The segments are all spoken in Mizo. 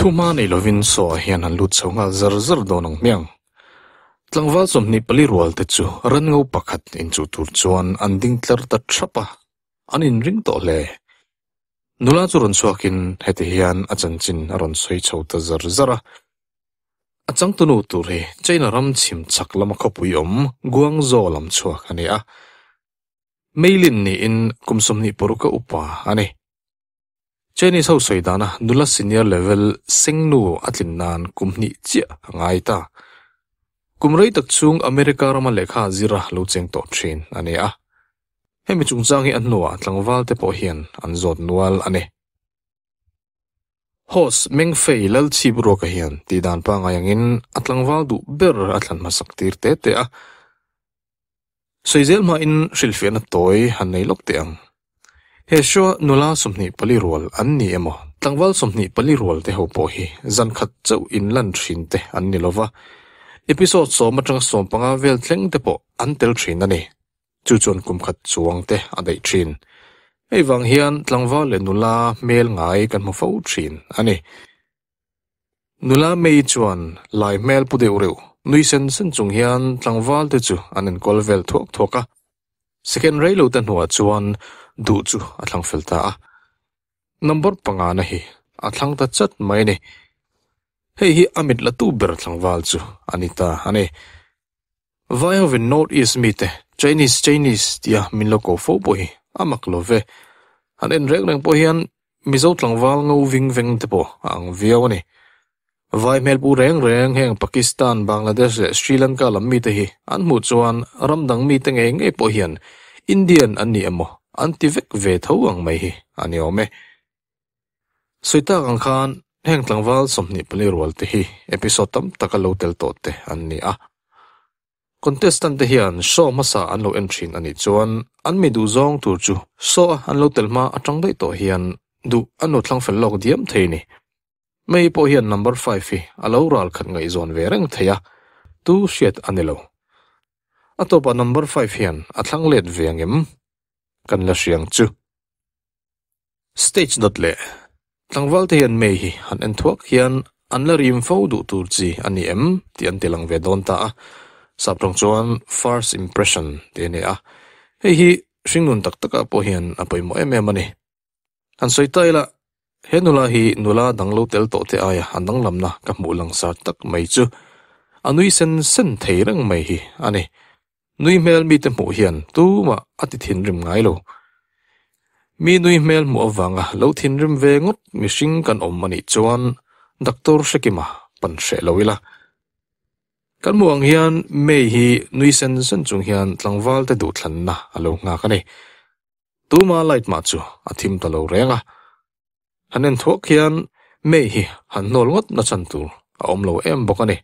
Thu hma nei lovin saw ah hian an lut chho nghal zar zar dawn ang hmiang. Tlangval 24 rual te chu ran ngo pakhat inchuh tur chuan an ding tlar ta thap a, an inring tawh hle. Nula chu rawn chhuakin heti hian a chanchin a rawn sawi chho ta zar zar a. A changtunu tur hi China ram chhim chhak lama khawpui awm Guangzhou lam chhuak a ni a. Meilin niin kum 26 a upa a ni. Chinese ho sawi dana nula senior level sengnu a tlin nan kum hnih chiah a ngai ta. Kum rei tak chhung America rama lehkha zira lo cheng tawh thin a ni a. Hemi chungchang hi a hnuah tlangval te pawh hian an zawt nual a ni. Host Mengfei Lalchhip Ruaka hian tih dan pangngai angin a tlangval duh ber a thlan hmasak tir te te a. Sawizel hmain hrilhfiahna tawi han nei lawk teh ang. He show nula 24 rual an ni emaw tlangval 24 rual te ho pawh hi zan khat chauh inlan thin te an ni lova. Episode 10 atanga 15 vel thleng te pawh an tel thin a ni. Chu chuan kum khat chuang te a daih thin. Hei vang hian tlangval leh nula hmel ngai kan hmu fo thin a ni. Nula May chuan lai hmel pu deuh reuh nui sen sen chung hian tlangval te chu an enkawl vel thuak thuak a. Second rei lo te hnuah chuan duh chu a thlang fel ta a. Number panga na hi a thlang ta chat mai a ni. Hei hi a mit la tu ber tlangval chu a ni ta a ni. Vai hovin North East mi te Chinese Chinese tia min lo ko fo pawh hi a mak lo ve. An en reng reng pawh hian Mizo tlangval ngo ving veng te pawh a ang viau a ni. Vai hmel pu reng reng heng Pakistan, Bangladesh leh Sri Lanka lam mi te hi an hmuh chuan ram dang mi te ngei ngei pawh hian Indian an ni emaw an ti vek ve tho ang mai hi a ni awm e. Sawi tak ang khan heng tlangval 24 rual te hi episode tam taka lo tel tawh te an ni a. Contestant te hian show hmasa an lo en thin anih chuan an mi duh zawng tur chu show a an lo tel hma atang daih tawh hian duh an lo thlang fel lawk diam thei ni. May pawh hian number 5 hi a lo ral khat ngaihzawn ve reng thei a, tu hriat a ni lo. A tawpah number 5 hian a thlang let ve angem? Kan la hriang chu. Stage dot leh tlangval te hian May hi han en thuak hian an la rim fo duh tur chi a ni em tih an ti lang ve dawn ta a. Saptawng chuan first impression tih a ni a. Hei hi hringnun tak takah pawh hian a pawimawh em em a ni. Han sawi ta ila, he nula hi nula dang lo tel tawh te aia an danglamna ka hmuh langsar tak mai chu a nui sen sen thei reng mai hi a ni. Nui hmel mi te hmuh hian tumah a ti thinrim ngai lo. Mi nui hmel hmuh avanga lo thinrim ve ngawt mihring kan awm anih chuan Doctor Hrekima pan hreh lo ila. Kan hmuh ang hian May hi nui sen sen chung hian tlangval te duhthlanna a lo nghak a ni. Tuma light mah chu a thim ta lo reng a. Han en thuak hian May hi han hnawl ngawt na chan tur a awm lo em bawk a ni.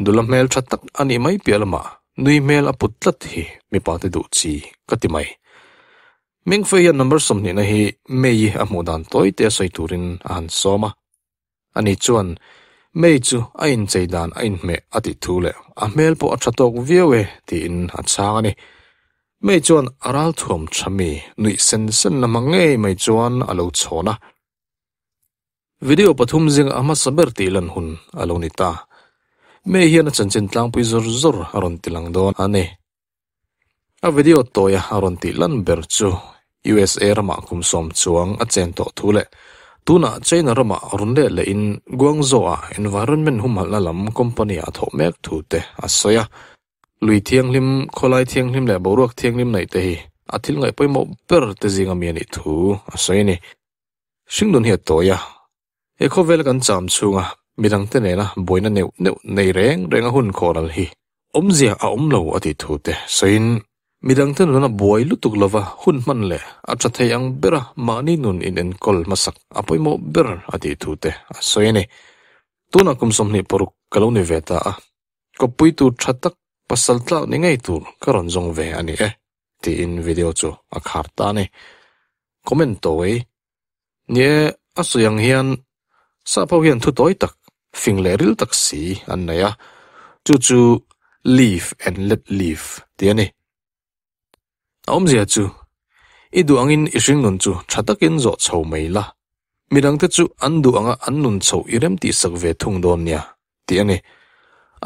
Nula hmel tha tak a nih mai piah lamah nui hmel a put tlat hi mipa te duh chi ka ti mai. Mengfei hian number 20 na hi May a hmuh dan tawi te a sawi turin a han sawm a. Ani chuan May chu a inchei dan a inhmeh a tih thu leh a hmel pawh a tha tawk viau e tiin a chhang a ni. May chuan a ral thuam tha mi nuih sen sen na hmang ngei mai chuan a lo chhawn a. Video pathum zinga a hmasa ber tih lan hun a lo ni ta. May hian a chanchin tlangpui zawr zawr a rawn ti lang dawn a ni. A video tawia a rawn tih lan ber chu USA ramah kum 10 chuang a chen tawh thu leh tunah China ramah rawn let leh in Guangzhou a environment humhalhna lam company a thawh mek thu te a sawi a. Lui thianghlim, khawlai thianghlim leh boruak thianghlim nei te hi a thil ngaih pawimawh ber te zinga mi anih thu a sawi a ni. Hringnun hi a tawi a, he khawvel kan cham chhunga midang te nena buaina neuh neuh nei reng reng a hun khawral hi awmzia a awm lo a tih thu te sawiin midang te nuna buai lutuk lova hun hman leh a tha thei ang bera mahni nun in enkawl hmasak a pawimawh ber a tih thu te a sawi a ni. Tunah kum 26 ka lo ni ve ta a, kawppui tur tha tak pasal tlak ni ngei tur ka rawn zawng ve a ni e tiin video chu a khar ta a ni. Comment tawi. Ni e, a sawi ang hian sap ho hian thu tawi tak fing leh ril tak si an nei a, chu chu live and let live tih a ni. A awmzia chu, i duh angin i hringnun chu tha takin zawh chho mai la, midangte chu an duh anga an nun chhoh i remtihsak ve thung dawn nia tih a ni.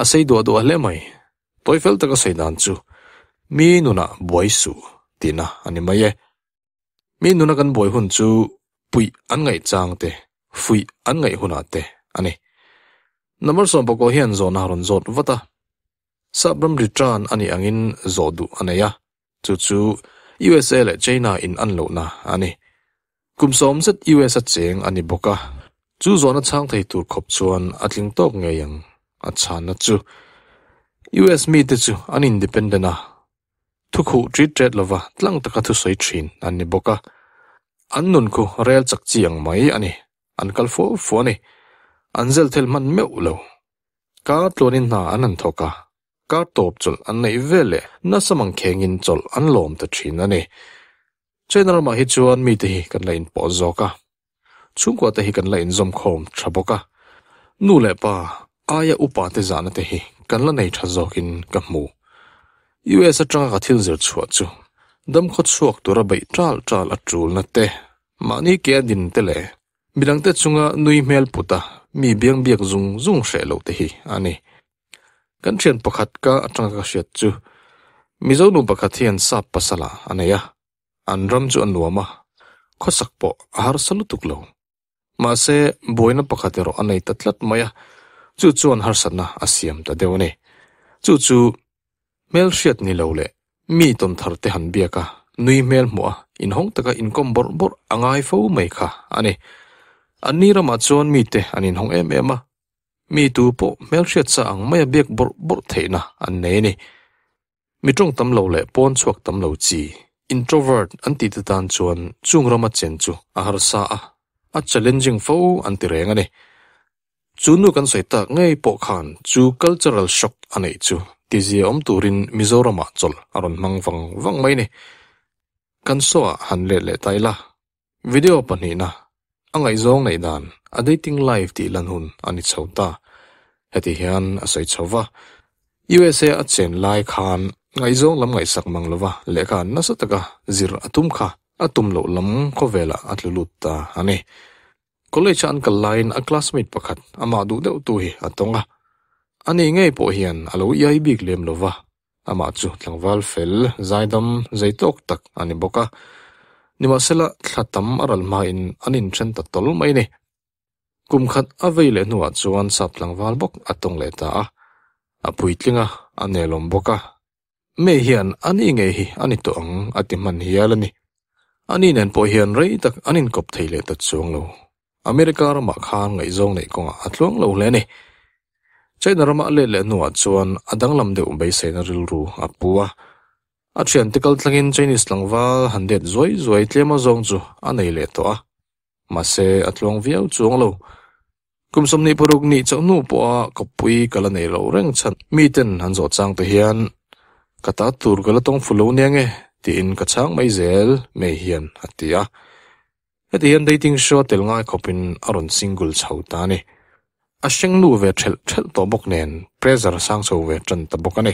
A sei duah duah hle mai. Tawi fel taka sawi dan chu, mi nunah buai suh tihna a ni mai e. Mi nuna kan buai hun chu puih an ngaih chang te, fuih an ngaih hunah te a ni. Number 11 hian zawhna a rawn zawt vat a. Sap ram return a nih angin zawh duh a nei a, chu chu USA leh China in an lohna a ni. Kum sawm zet US a cheng a ni bawk a, chu zawhna chhang thei tur khawp chuan a tling tawk ngei ang a chhanna chu. US mite chu an independent a, Thu khuh ṭit ṭet lova tlang taka thusawi ṭhin an ni bawk a, an nun khu rel chak chi ang mai a ni, an kal fo fo a ni. An zel thel hman meuh lo. Kar tluanin hna an han thawk a, kar tawp chawlh an neih vel leh nasa mangkhengin chawlh an lawm ta ṭhin a ni. China ramah hi chuan mite hi kan la inpawh zawk a, chhungkua te hi kan la inzawm khawm ṭha bawk a, nu leh pa aia upa te zahna te hi kan la nei ṭha zawkin ka hmu. US aṭanga ka thil zir chhuah chu damkhaw chhuak tura beih ṭal ṭal a ṭulna te, mahni ke a din te leh midangte chunga nui hmel put a mi biang biak zung zung hreh loh te hi a ni. Kan thian pakhat ka atanga ka hriat chu Mizo nu pakhat hian sap pasal ah a nei a, an ram chu a nuam a, khawsak pawh a harsa lutuk lo. Mahse, buaina pakhat erawh a nei ta tlat mai a, chu chuan harsatna a siam ta deuh a ni. Chu chu hmelhriat ni lo leh mi tawn thar te han biak a, nui hmel hmuh a, inhawng taka inkawm bawrh bawrh a ngai fo mai kha a ni. Anni ramah chuan mite an inhawng em em a, Mi tu pawh hmelhriat sa ang maia biak bawrh bawrh theihna an nei a ni. Mi tawng tam lo leh pawn chhuak tam lo chi, introvert, an tih te tan chuan chung rama chen chu a harsa a, a challenging fo an ti reng a ni. Chu nu kan sawi tak ngei pawh khan chu cultural shock a neih chu tizia awm turin Mizoramah chawlh a rawn hmang vang vang mai a ni. Kan saw ah han let leh ta ila. Video pahnihna, a ngaihzawng neih dan, a dating life tih lan hun a ni chho ta. Heti hian a sawi chho va, USA a chen lai khan ngaihzawng lam ngaihsak mang lova lehkha nasa taka zir a tum kha a tum loh lam khawvelah a tlu lut ta a ni. College a an kal laiin a classmate pakhat amah duh deuh tu hi a tawng a, ani ngei pawh hian a lo iai bik lem lova. Amah chu tlangval fel, zaidam, zei tawk tak a ni bawk a. Nimahsela, thla tam a ral hmain an inthen ta tawl mai a ni. Kum khat a vei leh hnuah chuan sap tlangval bawk a tawng leh ta a. A puitling a, a nelawm bawk a. May hian a ni ngei hi a ni tawh ang a ti hman hial a ni. Ani nen pawh hian rei tak an inkawp thei leh ta chuang lo. America ramah khan ngaihzawng neih kawngah a tluang lo hle a ni. China rama a let leh hnuah chuan a danglam deuh beiseina rilru a pu a. A thiante kal tlangin Chinese tlangval han det zuai zuai tlem azawng chu a nei leh tawh a. Mahse a tluang viau chuang lo. Kum 26 nih chauh hnu pawha kawppui ka la nei lo reng chhan miten an zawh chang te hian ka ta tur ka la tawng fu lo nia nge tiin ka chhang mai zel May hian a ti a. Heti hian dating show a tel ngai khawpin a rawn single chho ta a ni. A hrengnu ve ṭhelh ṭhelh tawh bawk nen pressure a sang chho ve ṭan ta bawk a ni.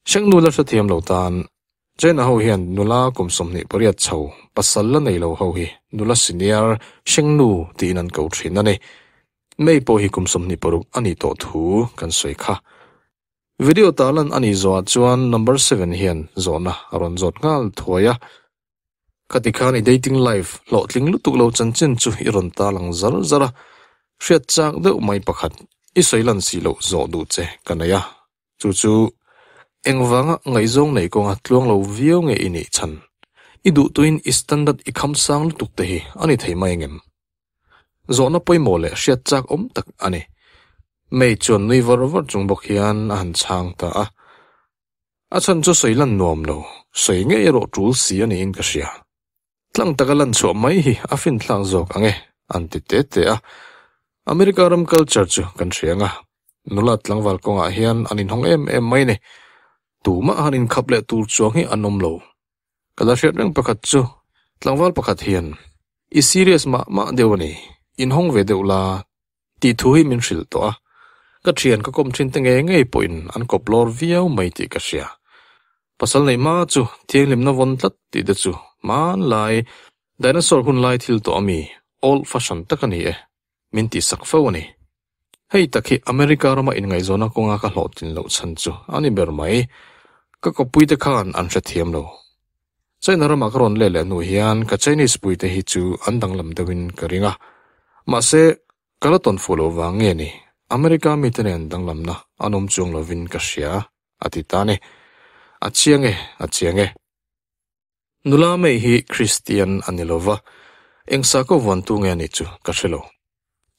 Hrengnu la hrethiam lo tan China ho hian nula kum 28 chho pasal la nei lo ho hi nula senior hrengnu tiin an ko ṭhin a ni. May pawh hi kum 26 a nih tawh thu kan sawi kha. Video tarlan a nih zawhah chuan number seven hian zawhna a rawn zawt nghal thuai a. Khati khan i dating life hlawhtling lutuk lo chanchin chu i rawn ta lang zar zar a, hriat chak deuh mai pakhat i sawi lan si loh zawh duh che ka nei a, chu chu engvanga ngaihzawng nei kawnga tluang lo viau nge i nih chhan? I duhtuin i standard i kham sang lutuk te hi a ni thei mai engem? Zawhna pawimawh leh hriat chak awm tak a ni. May chuan nui var var chung bawk hian a han chhang ta a. A chhan chu sawi lan nuam lo, sawi ngei erawh tul si a niin ka hria. Tlang taka lan chhuah mai hi a finthlak zawk ang e, an ti te te a. America ram culture chu kan hria ang a, nula tlangval kawngah hian an inhawng em em mai ni. Tumah han inkhap leh tur chuang hi an awm lo. Ka la hriat reng pakhat chu tlangval pakhat hian, I serious mah mah deuh a ni, inhawng ve deuh la. Tih thu hi min hrilh tawh a, ka thian ka kawm thin te ngei ngei pawhin an kawp lawr viau mai tih ka hria. Pasal neih hma chu thianghlimna vawn tlat tih te chu hmanlai dinosaur hun lai thil tawh ami old fashion tak a ni e, min tihsak fo a ni. Hei tak hi America rama inngaihzawnna kawnga ka hlawhtlin loh chhan chu a ni ber mai. Ka kawppuite khan an hrethiam lo. China ramah ka rawn let leh hnu hian ka Chinese puite hi chu an danglam deuhin ka ring a. Mahse, ka la tawn fuh loh vang nge ni, America mite nen danglamna an awm chuang lovin ka hria, a ti ta a ni. A chiang e, a chiang e. Nula May hi Kristian a ni lova, eng sakhaw vuantu nge a nih chu ka hre lo.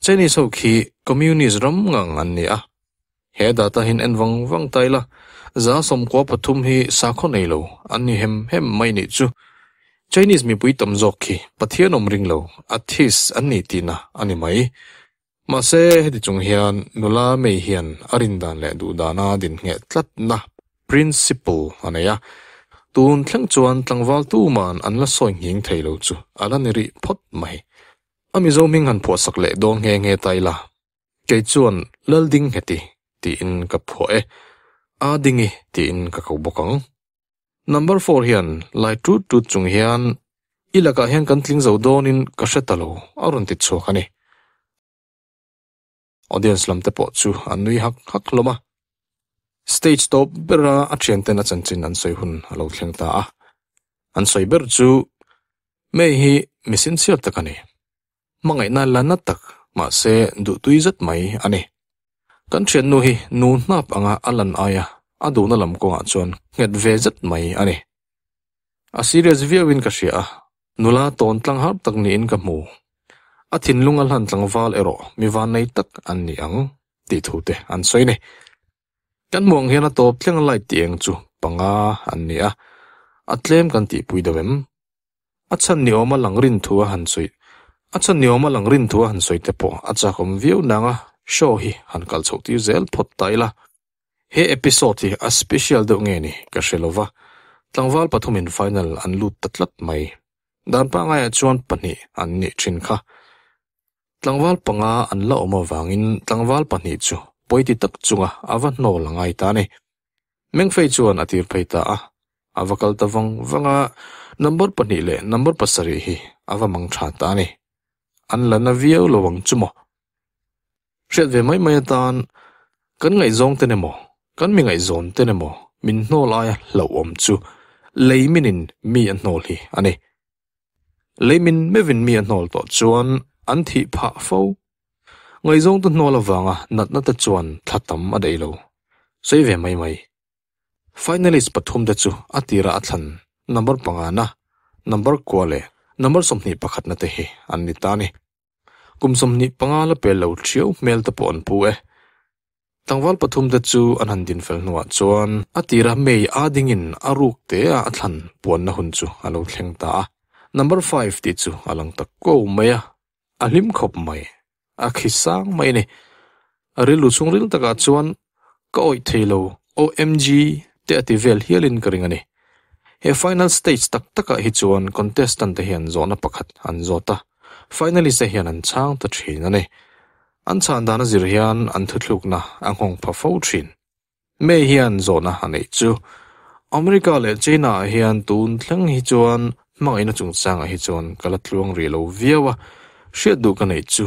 Chinese ho khi Communist ram ngang an ni a, he data hin en vang vang ta ila, 13% hi sakhaw nei lo an ni hem hem mai nih chu. Chinese mipui tam zawk khi Pathian awm ring lo, atheist an ni tihna a ni mai. Mahse, heti chung hian nula May hian a rindan leh duhdana dinhngheh tlatna, principle, a nei a, tun thleng chuan tlangval tuman an la sawi nghing thei lo chu a la ni rih phawt mai. A Mizo hming han phuahsak leh dawn nghe nghe ta ila, kei chuan Laldingheti tiin ka phuah e, A Dingi tiin ka ko bawk ang. Number four hian lai tut tut chung hian i lakah hian kan tling zo dawnin ka hre ta lo a rawn ti chhuak a ni. Audience lam te pawh chu an nui hak hak hlawm a. Stage tawp bera a thianten a chanchin an sawi hun a lo thleng ta a. An sawi ber chu May hi mi sincere tak a ni. Hmangaihna la na tak mahse duhtui zet mai a ni. Kan thiannu hi nu hnap anga a lan aia a duhna lam kawngah chuan nghet ve zet mai a ni. A serious viauin ka hria a, nula tawn tlang har tak niin ka hmu. A thinlung a hlan tlangval erawh mi vannei tak an ni ang tih thu te an sawi ni. Kan hmuh ang hian a tawp thleng light tih eng chu panga an ni a, a tlem kan tihpui deuh em? A chhan ni awma lang rin thu a han sawi A chhan ni awma lang rin thu a han sawi te pawh a chakawm viau nang a, show hi han kal chhoh tir zel phawt ta ila. He episode hi a special deuh nge ni ka hre lova, tlangval pathumin final an lut ta tlat mai. Dan pangaiah chuan pahnih an nih thin kha. Tlangval panga an la awm avangin tlangval pahnih chu pawiti tak chunga a va hnawl a ngai ta a ni. Mengfei chuan a tir phei ta a, a va kal ta vang vang a, number pahnih leh number pasarih hi a va mang tha ta a ni. An la na viau lo ang chu maw? Hriat ve mai mai atan kan ngaihzawng ten emaw, kan mi ngaihzawn ten emaw min hnawl aia hlauhawm chu lei minin mi a hnawl hi a ni. Lei min meuhin mi a hnawl tawh chuan an thih phah fo. Ngaihzawngte hnawl avanga natna te chuan thla tam a daih lo. Sawi ve mai mai. Finalist pathum te chu a tirah a thlan number pangana, number kua leh number 21 na te hi an ni ta a ni. Kum 25 la pel lo thiau hmel te pawh an pu e. Tlangval pathum te chu an han din fel hnuah chuan a tira May a dingin a ruk te a a thlan puanna hun chu a lo thleng ta a. Number five tih chu a lang ta ko mai a, a hlim khawp mai, a khi sang mai a ni. A rilru chhungril takah chuan ka awih thei lo, OMG te a ti vel hialin ka ring a ni. He final stage tak takah hi chuan contestant te hian zawhna pakhat an zawt a, finalist te hian an chhang ta thin a ni. An chhan dan a zir hian an thuthlukna a nghawng pha fo thin. May hian zawhna a neih chu America leh China ah hian tun thleng hi chuan hmangaihna chungchangah hi chuan ka la tluang rih lo viau a, hriat duh ka neih chu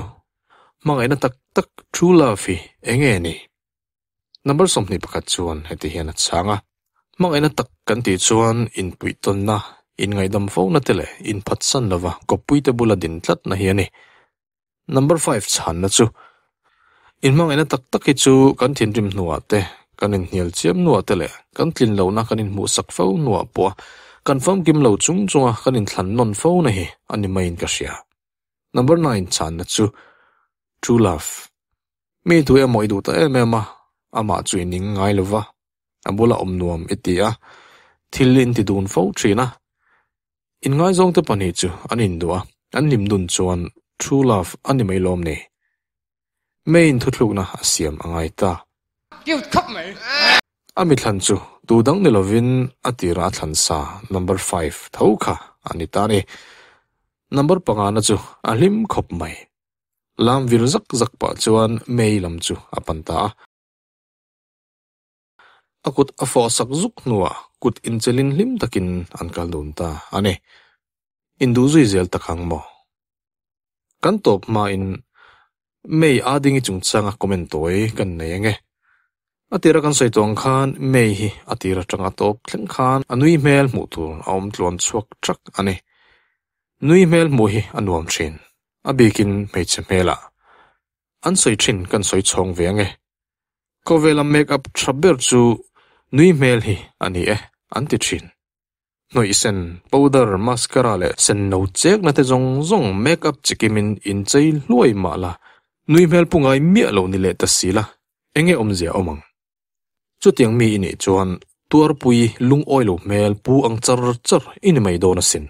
hmangaihna tak tak true love hi eng nge ni? Number 21 chuan heti hian a chhang a, Hmangaihna tak kan tih chuan inpuihtawnna, inngaihdam fona te leh inphatsan lova kawppuite bula din tlatna hi a ni. Number five chhanna chu inhmangaihna tak tak hi chu kan thinrim hnuah te, kan inhnial chiam hnuah te leh kan tlin lohna kan inhmuhsak fo hnuah pawha kan famkim lo chung chunga kan inthlan nawn fo na hi a ni maiin ka hria. Number nine chhanna chu true love. Mi tu emaw i duh ta em em a, amah chu i ning ngai lova, a bula awm nuam i ti a, thil in ti dun fo thin a. Inngaizawngte pahnih chu an induh a, an hlim dun chuan true love a ni mai lawm ni? May-in thuthlukna a siam a ngai ta. Cute khawp mai. A mi thlan chu tu dang ni lovin a tirah a thlan sa number five tho kha a ni ta a ni. Number pangana chu a hlim khawp mai. Lam vir zak zak pah chuan May lam chu a pan ta a. A kut a fawh sak zuk hnuah kut inchelin hlim takin an kal dun ta a ni. Induh zui zel tak ang maw? Kan tawp hmain May a dingi chungchanga comment tawi kan nei ang e. A tira kan sawi tawh ang khan May hi a tir atanga tawp thleng khan a nui hmel hmuh tur a awm tluan chhuak thak a ni. Nui hmel hmuh hi a nuam thin, a bikin hmeichhe hmelah. An sawi thin kan sawi chhawng ve ang e. Khawvela make up tha ber chu nui hmel hi a ni e an ti thin. Hnawih sen, powder, mascara leh sen no chekna te zawng zawng make up chikimin inchei hluai mah la, nui hmel pu ngai miah lo ni leh ta si la, enge awmzia awm ang? Chutiang mi i nih chuan tuarpui lungawi lo hmel pu ang char char i ni mai dawn asin.